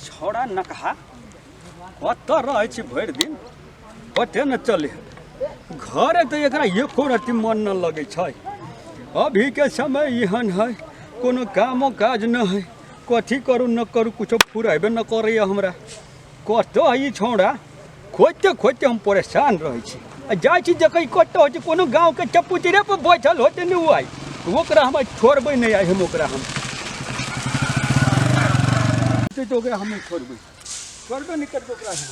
छौड़ा नकहा कतऽ रहै छी भरि दिन पते ने चले घरे तऽ एकरा एको रत्ती मन न लगै छै। अभीके समय एहन है, कोनो कामो काज न है, कथी करू न करू कुछो फुरेबे न करैए हमरा। कतऽ है ई छौड़ा, खोजते खोजते हम परेशान रहै छी। आ जाइ छी देखै कतऽ होइ छै, कोनो गाँवके चपुचरे पर बैठल होतै ने ओ, आइ ओकरा हम आइ छोड़बै नहि। आइ हम ओकरा हम तऽ ओकरा हम नहि छोड़बै, छोड़बे नहि करबै ओकरा हम।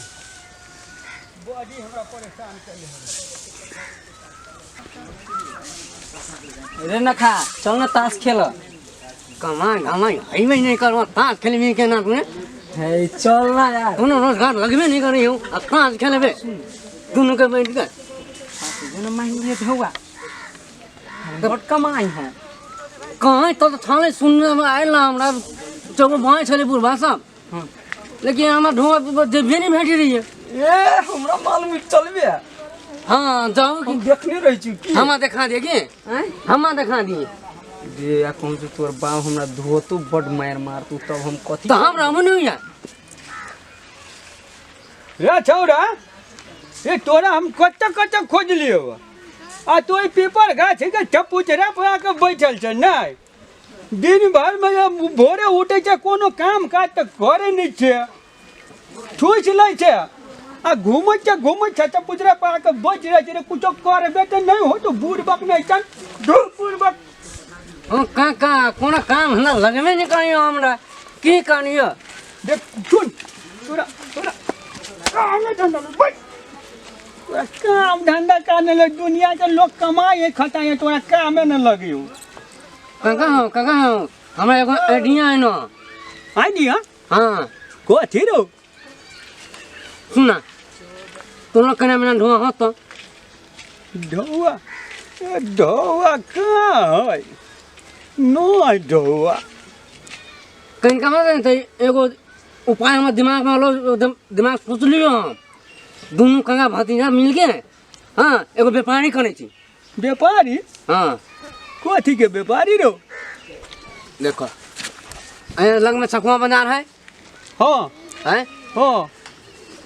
बड़ी हमरा परेशान कैले हन। रे नखा, चल ना ताश खेल। कमाई घमाई हैबे नहीं करबो, ताश खेलबी केना तूने? हे चल ना यार। कोनो रोजगार लगबे नहीं करी हो आ ताश खेलबे दुनू के बैठ के? जेना मांगि लिए हुआ बड़ कमाई है। कहाँ तो थाने सुनने में आयल ना, हमरा चौको भाई छले बुढ़बा सब, लेकिन हमरा ढोआ जेबे नहीं भेट रही है। ए हमरा मालूम है, चलबे। हाँ जाओ। हम देखने रही छी की। हमा देखा दिए की? हमा देखा दिए जे आ कहूँ से तोर बाप हमरा धोतो बड मार मारतू, तब हम कथी तो हम रहबो नहीं है। रे छौड़ा, ए तोरा हम कतऽ कतऽ खोजलियौ आ तू एहि पीपर गाछ के चपुचरा पर आके बैठल छै। नहि दिन भरिमे जे भोरे उठै छै, कोनो काम काज तऽ करै नहि छै, ठूसि लै छै आ घूमै छै घूमै छै, चपुचरा पर आके बैठ जाइ छै। रे कुछो करबे तऽ नहि हो तो बूढ़ बक नहि चल धूर बूढ़ बक। हम का कोनो काम हमरा लगबे नहीं करियो, हमरा की करियो? देख सुन, तोरा तोरा काम धंधा में बैठ, तोरा काम धंधा का नहीं लग, दुनिया के लोग कमाए है खटाए है, तोरा कामे न लगियो। काका हो, काका हो, हमरा एगो आइडिया है न। आइडिया? हाँ। कथी रो? सुना, तोरा केना मेना ढोआ हो तो? ढौआ? ए, ढौआ कहाँ है? नहीं ढौआ। कहीं कमा दे तो एगो उपाय हमर दिमाग में आलो, एकदम दिमाग सोच लियो। हम दुनू काका भतीजा मिल के हाँ एगो व्यापारी करै छी। व्यापारी? हाँ। कथी के व्यापारी रो? देखो, ए लग में सखुआ बाजार है। हाँ। है। हाँ।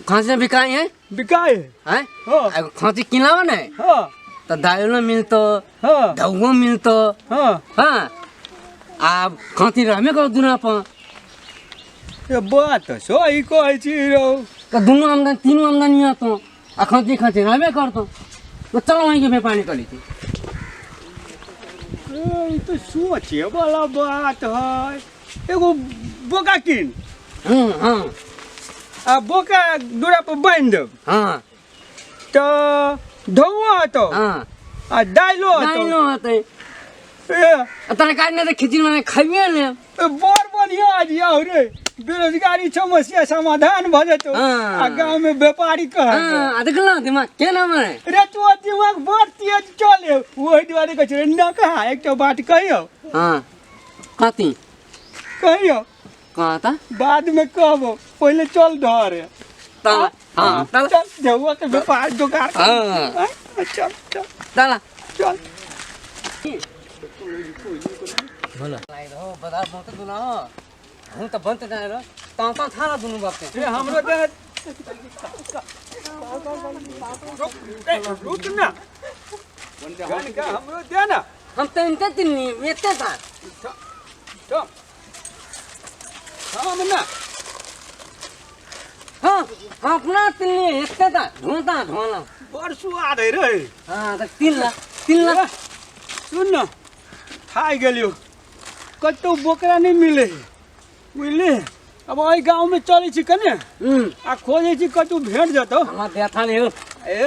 खांसी में बिकाई है। बिकाई है। हाँ। एगो खांसी किनावा ने। हाँ। तो दाइलो मिलतो। हाँ। धौओ मिलतो। हाँ। हाँ, आ खांसी रहबे करो दुना पर। ए बात सही कहै छी रौ। तो दुनू आमदनी तीनू आमदनी आतो आ खांसी खांसी रहबे करतो, तो चलो वहीं के व्यापारी कर लीजिए। ए, ई तो सोचे वाला बात है। एगो बोका कीन। हाँ। आ बोका दूरा पर बान्हि देब। हाँ। तऽ धौआ हतौ। हाँ। आ दाइलो हतौ। दाइलो हतै। ए। आ तरकारी नहि तऽ खिचड़ी बना खइबे ने। ए, बड़ बढ़िया आइडिया हो रे, बेरोजगारी समस्या समाधान भऽ जेतौ। हाँ। आ गाँव में व्यापारी कह। हाँ, आ देखल दिमाग केना मारे। रे तोर दिमाग बड़ तेज चले, ओहि दुआरे कहै छै न। कहा एकटा बात कहियौ? हाँ, कथी? कहियौ? कहता। बाद में कहबो, पहिले चल धर। तल हाँ तल। चल जहुआ के व्यापार जोगाड़ कर। हाँ। हाँ, चल चल। तल चल। हो बाजार बहुत दुना हो, हम तो बनते जाए रहो ता ता थारा दुनु बाप के। ए हमरो दे, रुक, ए, रुक ना कन का हमरो दे ना। हम तो इनते तिन्नी एते था। चल हम ना। हाँ हाँ, अपना तिन्नी एते था धोता धोना। बड़ सुआद है रे। हाँ तो तीन ला तीन ला। ए, सुन ना, थाकि गेलियो, कतौ बोकरा नहि मिले है बुझली। अब एहि गाँवमे चलै छी कने आ खोजै छी कतौ भेट जेतौ। हमरा देखा नहीं हो। ए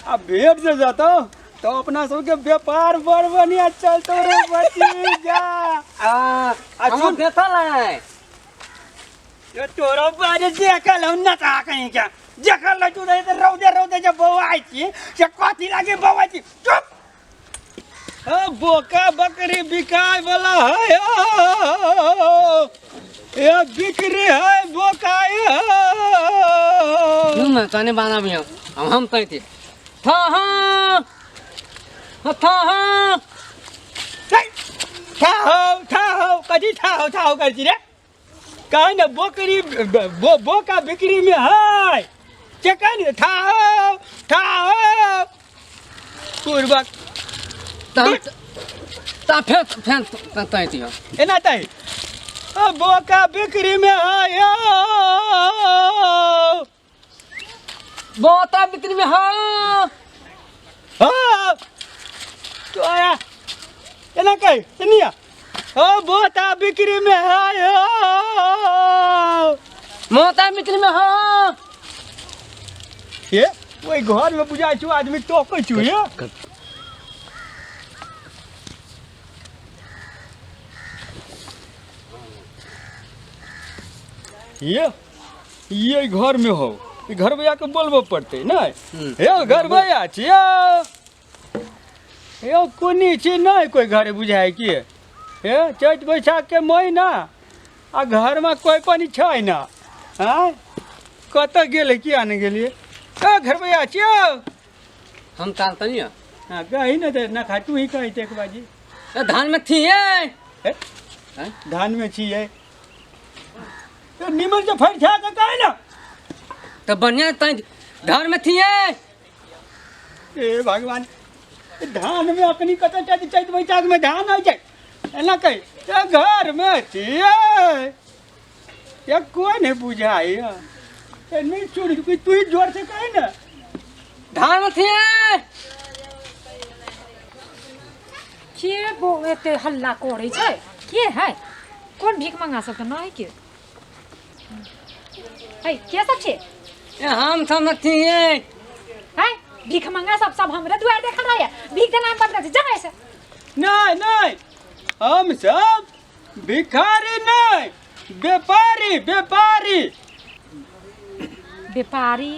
आ भेट जे जेतौ तऽ अपना सबके व्यापार बड़ बढ़िया चलतौ रे भतीजा। आ आ हमरा सुन। देखा है। ये तोरा बारे देखल हम ना ता कहीं क्या देखल नहीं तू नहीं रौदे रौदे जे बौआइ छी से कथी लागे बौआइ छी? चुप। हाँ, बोका बकरी बिकाय वाला है ओ, ये बिक्री है बोका ये। सुन ना, तने बाना भी हम हम कहते था हाँ था हाँ। था हो कथी था हो करै छी रे? कहे ने बकरी बोका बिक्री में है चिकन थाओ थाओ पूर्वक। त त फेर फेर तय दियो। एना तै बोका बिक्री में है बोता बिक्री में हाँ। हाँ तो आया एना कह एनिया ओ बोता बिक्री में है। मोता बिक्री में हाँ। ये ओहि घर में बुझाइ छौ आदमी टोकै छौ ये। ये घर में हो ई घर में आके बोलबो पड़तै नै। हे घर भैया छियो यो कोनी छी नै कोई घरे बुझाइ की हे चैत बैसाख के महीना आ घर में कोई पानी छै ना। आँय कतऽ गेलै किया नहि गेलियै ए घर भैया छियो। हम ताल तनी है। हाँ कही ना तो ना खा तू ही कही एक बाजी। ए, धान में थी है। ए, धान में छी है तो निमन से फर छा के कहे ना तो बढ़िया तई धान में थी है। ए भगवान धान में अपनी कतऽ चैत चैत बैसाख में धान होइ छै एना कही ए घर में छियै ये कोई नहीं बुझाई ए नहीं छोड़ तू ही जोर से कहे ना धान में थी है। के बो एते हल्ला करै छै के है कोन भीख मंगा सब तऽ नहि के है के सब छै। ए हम सब थी है। है भीख मंगा सब सब हमरे दुआर देखल रहे भीख देना हम बंद कर जा ऐसे। नहीं नहीं हम सब भिखारी नहीं व्यापारी व्यापारी व्यापारी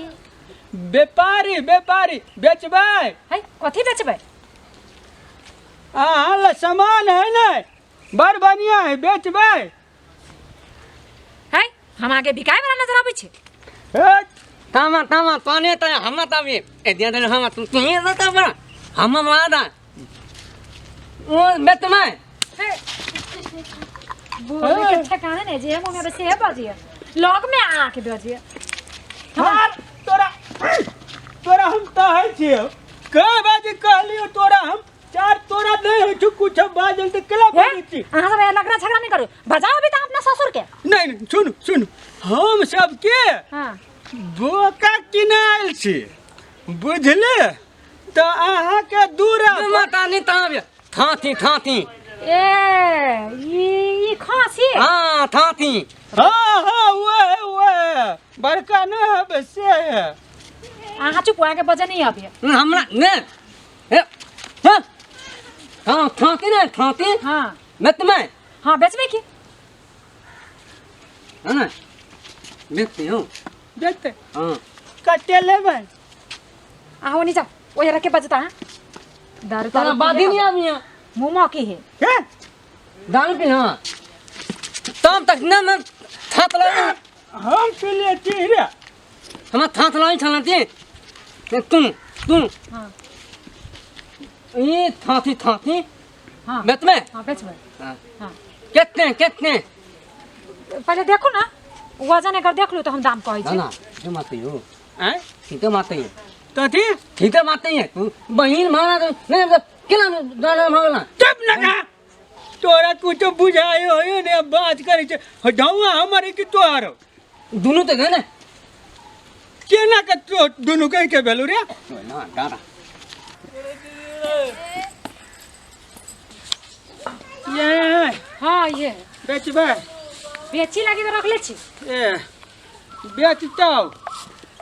व्यापारी व्यापारी बेचबै है कथी बेचबै। अहाँ ला सामान है ने बड़ बढ़िया है बेचबै है हम आगे बिकाय वाला नजर आबै छै। हे तामा तामा पानी त हम ताबे ए दिया दे हम तू तू ही ता बड़ा हम मादा ओ बेचमै बोले के ठिकाने नहीं जे मुंह में बस ये बाजिए लॉग में आके बाजिए। हार तोरा तोरा हम कहै छियौ कै बाजी कहलियौ तोरा हम चार तोरा नहीं होइ छौ कुछ बाजल तऽ केला बाजै छी। अहाँ सब लगड़ा झगड़ा नहीं करू बजाओ अभी त अपना ससुर के। नहीं नहीं सुन सुन हम सब के हां बोका किनायल छी बुझले तऽ अहाँ के दूरा माता नहीं ताबे थाथी थाथी ए ई खांसी हां थाथी हाँ हाँ वह वह बड़का न है से है। अहाँ चुप आके बजे नहीं अभी हमरा ने ए हां हां थाथी ने थाथी हां बेचमै हां बेचबै की हां ना बेचते हो बेचते हां कते लेबै। अहाँ ओनी जाओ ओहे रखे बजता हां दारू तारा बाधी नहीं आवी है मुंह मौकी है हे दारू पी हां तब तक न न थात लाई हम पीले छी रे हम थात लाई छलती तुम तुम हां ये थाथी थाथी हां बेचमै हां बेचबै हां हां कितने कितने पहले देखो ना वजन एकर देख लू तो हम दाम कहै छी ना ना माते हो हैं ठीक माते है कथी ठीक माते है तू बहिन माना तो नहीं केना दाना मांगला चुप ना खा तोरा कुछ बुझायो हो ने बात करै छै ढौआ हमर कि तोहर दुनू तो गए ना केना के तो दुनू कहि के भेलु रे ना दादा ये हां ये बेचबै बेची लागी तो रखले छी ए बेचतौ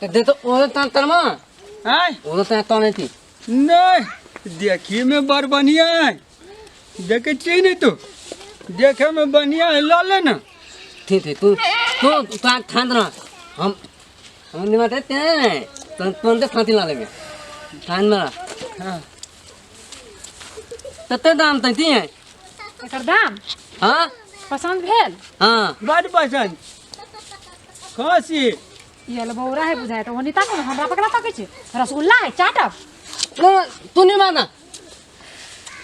तो दे तो ओ तान तरमा हैं ओ तो तान थी नहीं देखी में बड़ बढ़िया है देखे छी नहीं तू देखे में बढ़िया है ल ले ना ठीक है तू तू तान थान ना हम हम नहीं मारते ते तुम तुम तो थाती ला लेंगे थान मारा हाँ तते दाम तती है एकर दाम हाँ पसंद भेल हाँ बड़ पसंद खांसी ये बौरा है बुझाय तो ओनी ताकू हमरा पकड़ा ताकै छै रसगुल्ला है चाटब तू नहीं माना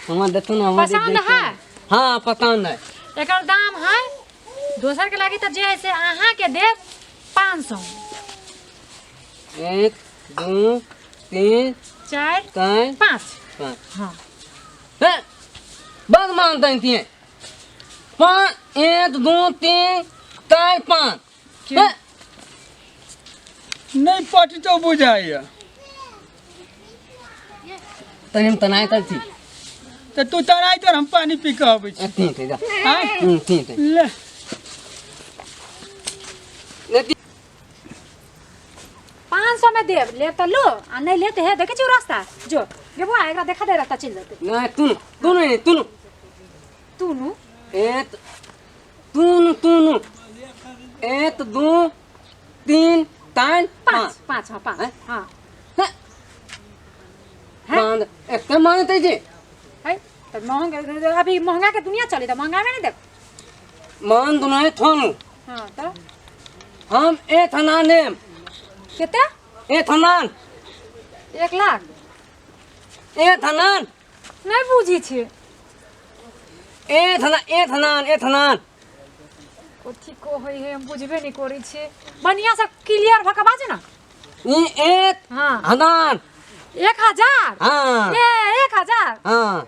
हम देखो ना हम पसंद है हाँ पसंद है एकर दाम है दोसर के लागी तऽ जे है से अहाँके देब 500। 1 2 3 4 4 5। 5। हाँ। हे, बस मानते हैं 5 1 2 3 4 5। क्यों? नहि पटतो बुझाइया। तनी हम तनाय कर छी। तऽ तू तराइ तर, हम पानि पी कऽ अबै छी। ठीक है, जा। आँय? ठीक है। ले। ले। 500 में देब, ले तऽ लो आ नहि ले तऽ हे देखै छियौ रास्ता, जो गे बौआ एकरा देखा दे रास्ता, चलि जेतै। नहीं, तू तू नहीं, तू। तू नु। एक तू तू 1 2 3 4 5। 5। 5, हाँ 5। हैं? हाँ। मान एक मानते जी। है तऽ महंगा, अभी महंगा के दुनिया चले तऽ महंगा में नहीं देब। मान दुना है थोनु। हाँ तऽ हम एक थनान देम। कते? एक थनान। 1 लाख। एक थनान। नहीं बुझी छी। एक थना, एक थनान, एक थनान। कथी कहै है हम बुझबे नहीं करै छी, बढ़िया से क्लियर भऽ के बाजू ना। ई एक हाँ। हनान। 1000। हाँ। ए 1000। हाँ।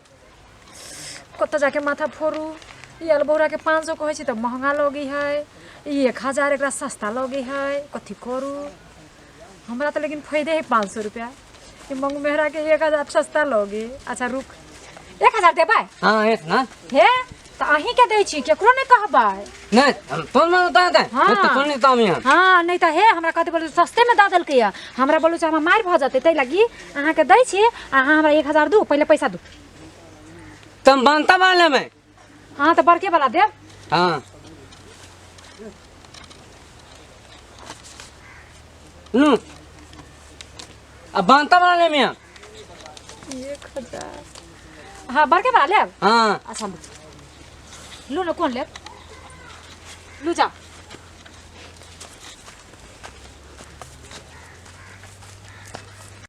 कतऽ जाके माथा फोड़ू, ई अलबौरा के 500 कहै छी तऽ महंगा लगै है, ई 1000 एकरा सस्ता लगै है, कथी करू हमरा तऽ लेकिन फायदे है 500 रुपया, ई मंगू मेहरा के 1000 सस्ता लगे। अच्छा रुक, 1000 देबै? हाँ एक ना। हे तऽ अहीं के दै छी, केकरो नहि कहबै। नहीं हम तो मानता है। हाँ। तो तो नहीं ताम यहाँ। हाँ नहीं तऽ हे हमरा कहते बोलू सस्ते में दऽ देलकै या, हमरा बोलू से हमरा मारि भऽ जेतै, ताहि लागी अहाँके दै छी, अहाँ हमरा 1000 दू, पहिले पैसा दू। तुम बनता वाले में। हाँ तऽ बड़के वाला देब। हाँ। लू। अब बनता वाले में यहाँ। 1000। हाँ बड़के वाला लेब। हाँ। अच्छा लू लू ना, कौन लेब, लू जाओ।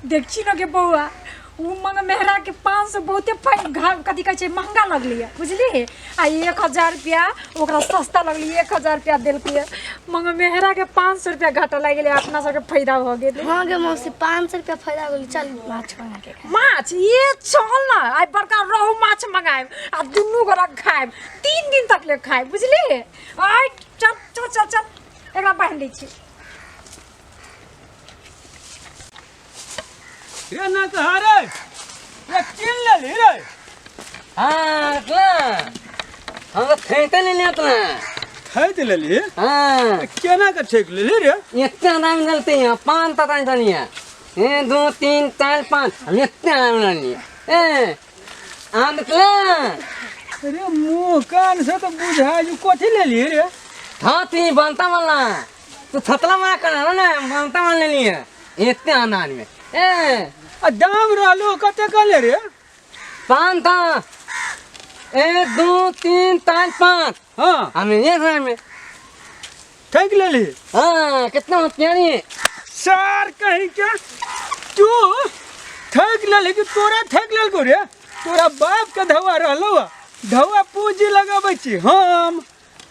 देखी न के बौआ, उ मंग मेहरा के 500 बहुते घा कथी कहै छै महंगा लगलै बुझलियै, आ 1000 रुपया ओकरा सस्ता लगलै, 1000 रुपया देलकै, मंग मेहरा के 500 रुपया घाटा लागि गेलै, अपना सबके फायदा भऽ गेलै। हाँ गे मौसी 500 रुपया फायदा गेलै, चल माछ मंगा के खाएब। माछ ये चल ना, आइ बड़का रहु माछ मंगाएब आ दुनू गोरा खाएब, 3 दिन तक ले खाएब बुझलियै। आइ चल चल चल चल एकरा बान्हि दै छी। रे ना कहा रे, रे किन लेली रे? हाँ ना, हम तो खेते नहीं लेते ना। खरीद लेली? हाँ। केना के ठेक लेली रे? इतना दाम मिलते हैं, 5 तक नहीं है, 1 2 3 4 5, हम इतना दाम नहीं है। ए आम ना। अरे मुँह कान से तो बुझाइ जो कथी लेली रे? हाँ ती बनता वाला तो थतला मारा करना ना, बनता वाला ले लिए इतने अनाज में। ए आ दाम रहलो कते कहले रे? 5 था, 1 2 3 4 5। हाँ। हमें ये समय में ठेक लेली? हाँ कितना होशियारी है सर कहीं के तू ठेक लेली कि तोरा ठेक लेलको रे? तोरा बाप के धवा रहलो, धवा पूंजी लगाबै छी हम,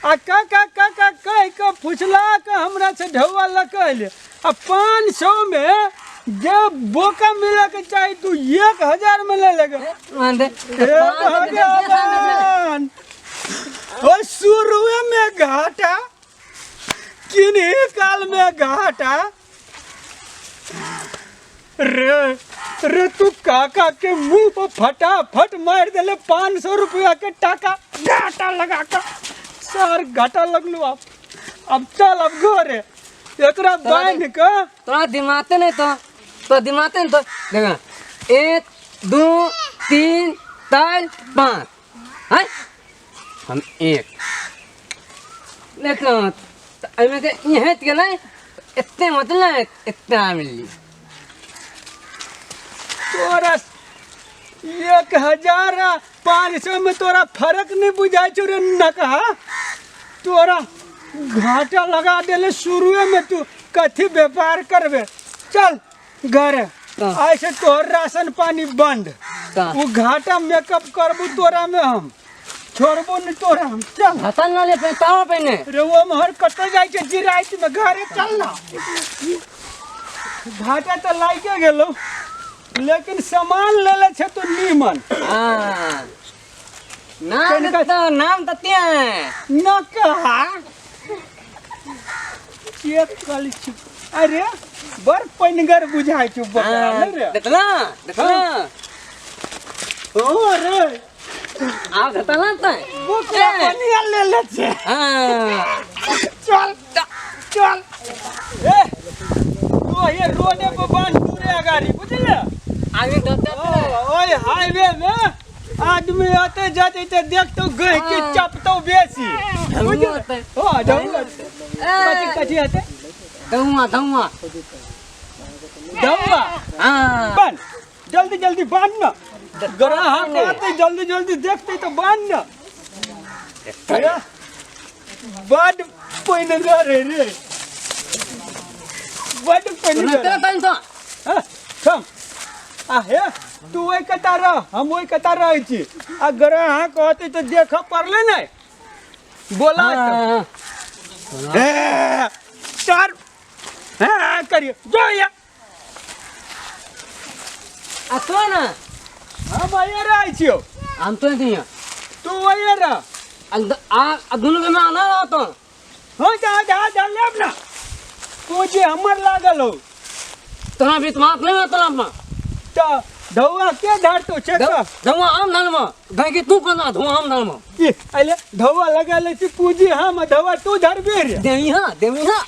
आ काका काका कहि के फुसला के हमरा से ढौआ लऽ के अयलै, आ 500 में जे बोका मिले के चाही तू 1000 में ले लेगा। मान दे। हे भगवान, ओ शुरुए में घाटा, किन्हीं काल में घाटा रे रे, तू काका के मुंह पर फटाफट मार देले 500 रुपया के टाका, घाटा लगा के सर घाटा लगलू। अब चल अब घरे, एकरा बांध के। तोरा दिमाते नहीं तो, तो दिमाते नहीं तो देखा 1 2 3 4 5 है, हम 1 देखो एहिमे के इहे के नहीं इतने मतलब इतना मिली तोरा 1000 500 में तोरा फर्क नहीं बुझाई छौ रे नकहा, तोरा घाटा लगा देले शुरुए में, तू कथी व्यापार करबे? चल घरे, ऐसे तोहर राशन पानी बंद, वो घाटा मेकअप करबू तोरा में हम। छोड़बो नहीं तोरा हम चल हतन ना ले पे ताव पहिने रे वो मोहर कतऽ जाइ छै जी रातिमे घरे चल ना घाटा तऽ लागे गेलो लेकिन सामान लेले छै तू नीमन हाँ नाम तो नाम तो है न कहा चेक कर छी अरे बड़ पनिगर बुझाइ छौ बकरा ने रे देखला देखला ओ रे आ घटला त बकरा पनिया लेले छै हाँ चल चल ए तू ये रोडे पर बांध दूरे अगाड़ी बुझले आगे दत ओए हाईवे में आदमी आते जाते ते देखतो गह के चपतो बेसी बुझले हो ढौआ कथी कथी आते धुआं धुआं ढौआ हाँ बांध जल्दी जल्दी बांध ना ग्राहक आते जल्दी जल्दी देखते तो बांध ना अरे बड पैनगर है रे बड पैनगर ना तन तो हाँ, थम आ हे तू ओहि कता रह हम ओहि कता रहै छी आ ग्राहक कहतै तऽ देखऽ पड़लै ने बोला हाँ हे चार हाँ करियो जो या आ तो ना हम अये रहै छियौ हम तो नहीं तू अये रह आ आ दोनों में आना रहा तो हाँ जा जा जा लेब ना तू जे हमर लागल हो तोरा विश्वास नहीं है तोरा में तऽ धौआ के धरतौ छै कह धुआं आम धान में गाय के तू कोना धुआं आम धान में ई अइले धौआ लगा लै छी पूंजी हम आ धौआ तू धरबे रे देवी हां देवी हां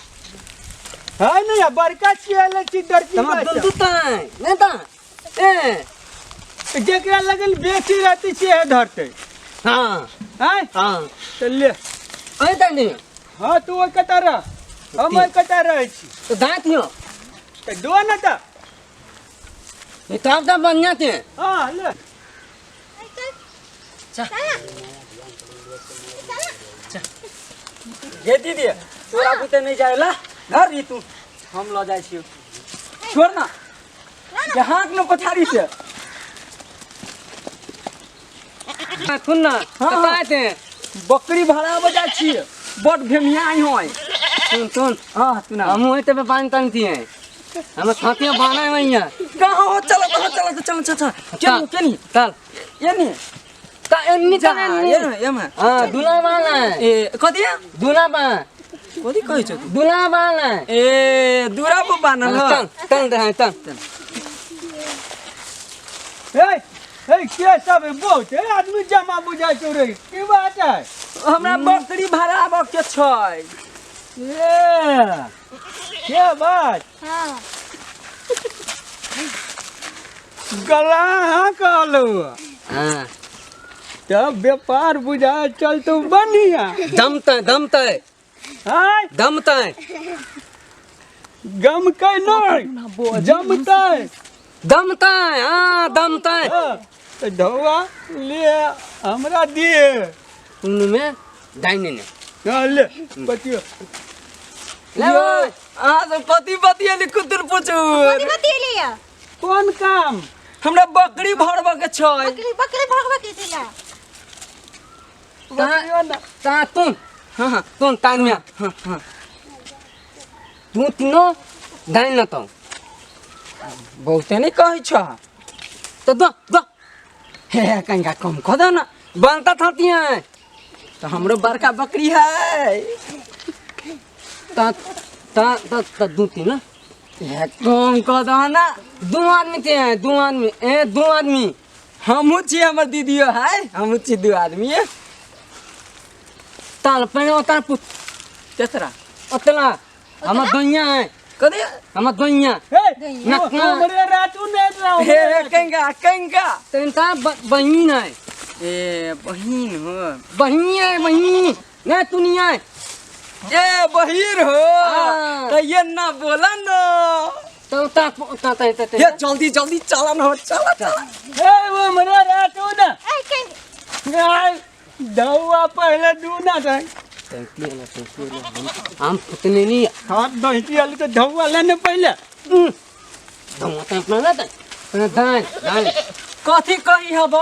है नहीं आ बड़का छियै अइले छी दर्जी तमा बच्चा। दुन तू नहीं ता ए जेकरा लगन बेसी रहते से धरते हाँ आय हाँ तऽ ले अरे ता नहीं हाँ तू ओहि कता रह हम ओहि कता रहै छी तो दांत हियो तऽ दो ने तऽ ये ताप ताप बढ़िया थे हाँ ले गे दीदी तोरा बुते नहीं जाएला घर री तू हम ल जाइ छियौ छोड़ ना यहाँ न पछाड़ी से सुन ना हाँ, कता हाँ। थे बकरी भाड़ा बजा छियै बड भेमिया आई होय सुन सुन हाँ तू ना हम वहीं पे पानी तानी थी हम छातियां बाना है वहीं कहाँ हो चलो चलो चलो चलो चलो चलो केनी केनी चल एनी ता एन्नी जा चल एन्नी एमे एमे हाँ दूल्हा बाना है ए कथी दूल्हा बा कथी कहै छौ तू दूल्हा बाना है ए दूरा पर बानल हाँ, ह चल चल रहे चल चल हे हे के सब बहुत हे आदमी जमा बुझाइ छौ रे की बात है हमरा बकरी भाड़ा आबऽ के छै ए के बात हाँ गला हाँ कहलू हाँ तब व्यापार बुझा चल तो बढ़िया दमते दमते हाँ दमते गम के नहीं जमते दमते हाँ दमते हाँ, तो धौआ ले हमरा दिए उनमें दाहिने ने हाँ ले बतियो ले यौ, भाई। अहाँ सब कथी बतियेली कुतुर पुचुर कथी बतियेली कोन काम हमरा बकरी भरबऽ के छै बकरी बकरी भगवा के छला बतियो ना ता तुम हाँ हाँ तुम तान में हाँ हाँ तू तीनों दाहिने न तो बहुते नहीं कहै छ तो दो दो हे कनिका कम कऽ दे ना बनता थाती है तऽ हमरो बड़का बकरी है ता ता ता ता दू तीन ना हे कम कऽ दह ना दो आदमी थे हैं दो आदमी ए दो आदमी हमहूँ छी हमर दीदियो है हमहूँ छी दू आदमी ताल पहले उतार पुत तेसरा उतला हम दुनिया है कथी हम दुनिया हे ना, ना। हमरे रातू नहीं रहो हे कनिका कनिका तेनता बहिन है ए बहिन हो बहिन है बहिन नहीं तू नहीं है ए बहिर हो हाँ। तऽ ये ना बोला न तो उतार उतार ता ता ये जल्दी जल्दी चला न हो चला चला हे वो हमरे रातू ना ए के नहीं, धौआ पहले दू ना था हम उतने नहीं हाथ दही आलू तो धौआ लेने पहले धुआं तो अपना ना दान दान कथी कही हब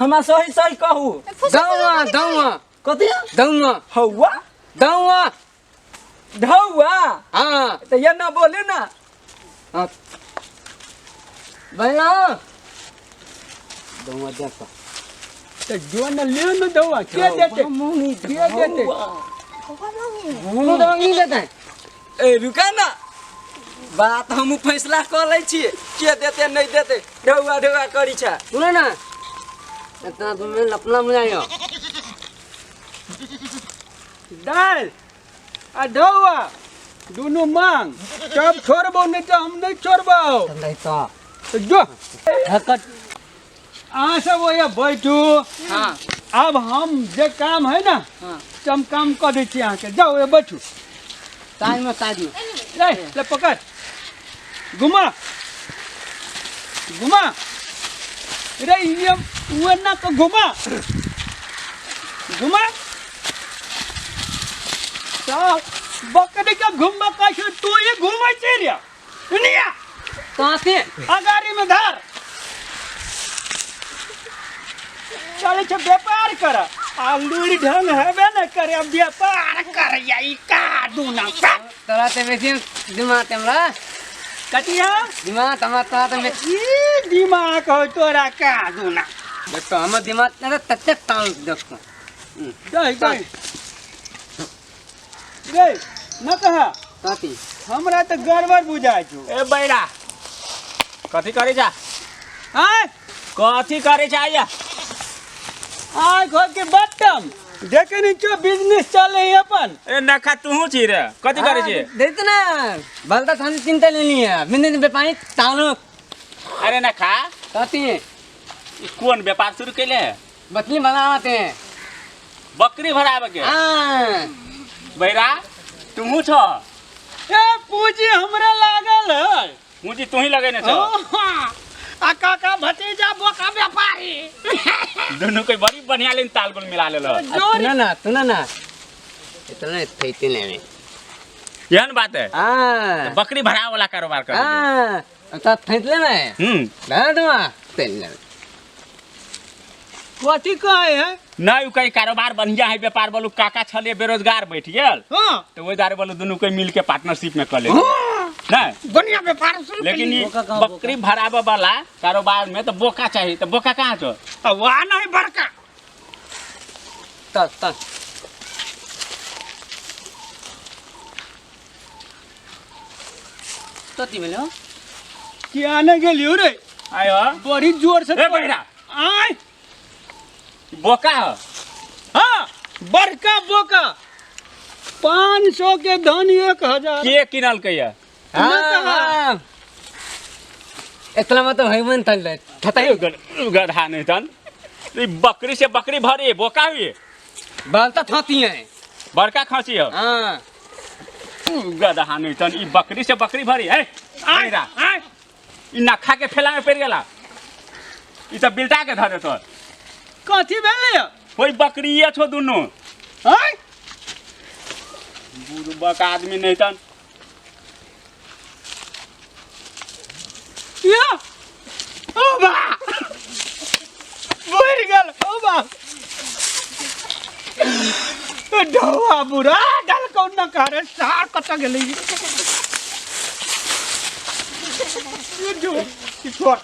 हमरा सही सही कहू। दौआ दौआ। कथी? दौआ। हौआ? दौआ। ढौआ? हाँ। तऽ ये ना बोले ना। हाँ भैया दौआ देखो। तऽ जो न ले न दौआ के देते के देते? तू दवा नहीं देता है। ए रुका ना, बात हम फैसला कऽ लै छियै के देते नहीं देते। ढौआ ढौआ करी छै। सुनो ना, इतना तुम्हें लपना बुझाइयो। दालि आ ढौआ दुनू मांग तब छोड़बो, नहीं तो हम नहीं छोड़बो। नहीं तो तो जो हकट। अहाँ सब ओया बैठू। हाँ। अब हम जे काम है ना, हाँ, से हम काम कऽ दै छी अहाँके। जाउ ए बैठू। साइड में साइड में। ले ले पकड़, घुमा घुमा रे, ये वो ना को घुमा घुमा। साहब बकरी के घुमा कैसे? तू ही घुमै छै रे दुनिया। कहाँ से? अगाड़ी में धर चले छै व्यापार कर। आ लूरी ढंग हेबे न करे, अब व्यापार कर ई का दूना। तोरा ते बेसी दिमाग तमरा। कटिया दिमाग तमरा तोरा ते बेसी ई दिमाग हो तोरा का दूना। देखो हमर दिमाग ना तत्ते ताल देखो। गई गई गई न कहा कथी? हमरा तऽ गड़बड़ बुझाइ छौ। ए बैरा कथी करे जा? आय कथी करे जा? आया आय घर के बट्टम देखे नहीं छौ बिजनेस चले है अपन। ए नखा तूहू छी रे, कथी करे छी? देख ना बलता थान चिंता लेनी है बिंदे व्यापारी तालो। अरे नखा कथी? ई कोन व्यापार शुरू केले है? बकरी बनावते हैं। बकरी भरावे के? हाँ। बैरा तूहू छ? ए पूंजी हमरा लागल है। पूंजी तू ही लगेने छ? आ काका भतीजा बोका व्यापारी दोनों के बड़ी बढ़िया लेन तालगुल मिला लेलो। सुना ना सुना ना, इतना थैते नहीं एहन बात है। हाँ। बकरी भरावे वाला कारोबार कर। हाँ तो थैतले ना। ना दुआ तेल ले कथी कहे है? नहीं कहीं कारोबार बढ़िया है व्यापार बोलू काका छले बेरोजगार बैठ गेल। हाँ। तो वही दारे बोलू दोनों के मिल के पार्टनरशिप में कर ले। नहीं बढ़िया व्यापार शुरू। लेकिन ई बकरी भरावे वाला कारोबार में तो बोका चाहिए, तो बोका कहाँ छो? वाह नहीं बड़का तक तक तो ती मिलो क्या न गेलियो रे? आयो बड़ी जोर से ए बैरा आय बोका हो। हाँ बड़का बोका 500 के धन 1000 के किनल के है? हाँ इतना मत भाई मन तल दे थताई गधा नहीं तन। ई बकरी से बकरी भरी बोका हुई बालता थाती है बड़का खांसी हो। हाँ गधा नहीं तन ई बकरी से बकरी भरी है। आय आय ई नखा के फेला में पड़ गेला, ई त बिलटा के धरे तो कथी भेलै? ओई बकरी छो दुनू। आय बुड़बक आदमी नहीं तन। या ओ बा बढ़ गेल। ओ बा ढौआ बुरा डल कौन न करे सार कत गेलै। ये जो ई छोड़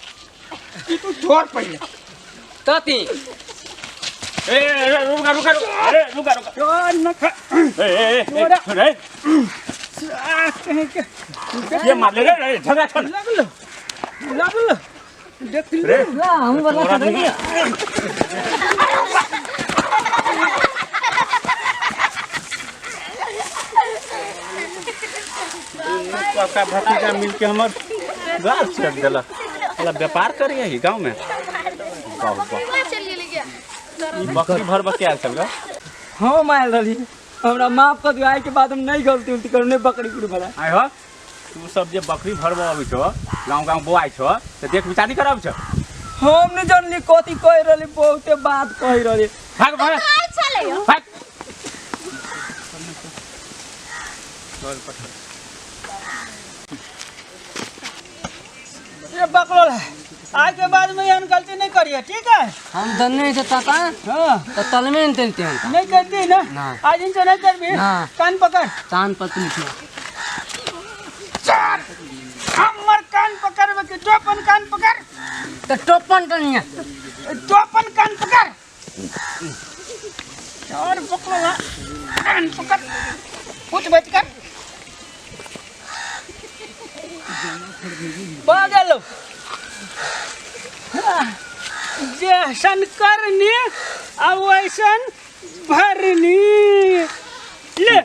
ई तू छोड़ पहिले कथी? ए ए रुका रुका रुका ए रुका रुका छोड़ न खा ए ए ए रे आ कहीं के ये मार ले रे झगड़ा छोड़ लगलो लगलो देख रे ला हम वाला तोरा कर दिया। काका भतीजा मिलके हमर गाल छेक देलक। साला व्यापार करिए ही गांव में। वाह वाह चल गेली क्या? ई बकरी भर बके आयल छल ग। हम आयल रही, हमरा माफ कर दियो, आइ के बाद हम नहीं गलती उलती करू, नहीं बकरी उकरी भरा। आय हो तू सब जे बकरी भरबो अबै छौ गांव गांव बोआइ छौ त देख विचार नहीं करब छौ। हम नहीं जानली कथी कहि रहली, बहुते बात कहि रहली। भाग भाग अच्छा ले हो। भाग। ए बकलोल है, आज के बाद में एहन गलती नहीं करिए, ठीक है? हम दन्ने से ताता हाँ। तो तलमे नहीं तेलते हम। नहीं करती ना? ना। आज इनसे नहीं करबी? ना। कान पकड़। कान पकड़। चार हमर कान पकड़बे कि तो अपन कान पकड़? तो टोपन टनिया। तो अपन कान पकड़। और पकड़ कान पकड़। उठ बैठ कर। बागल जैसन करनी आ वैसन भरनी। ले।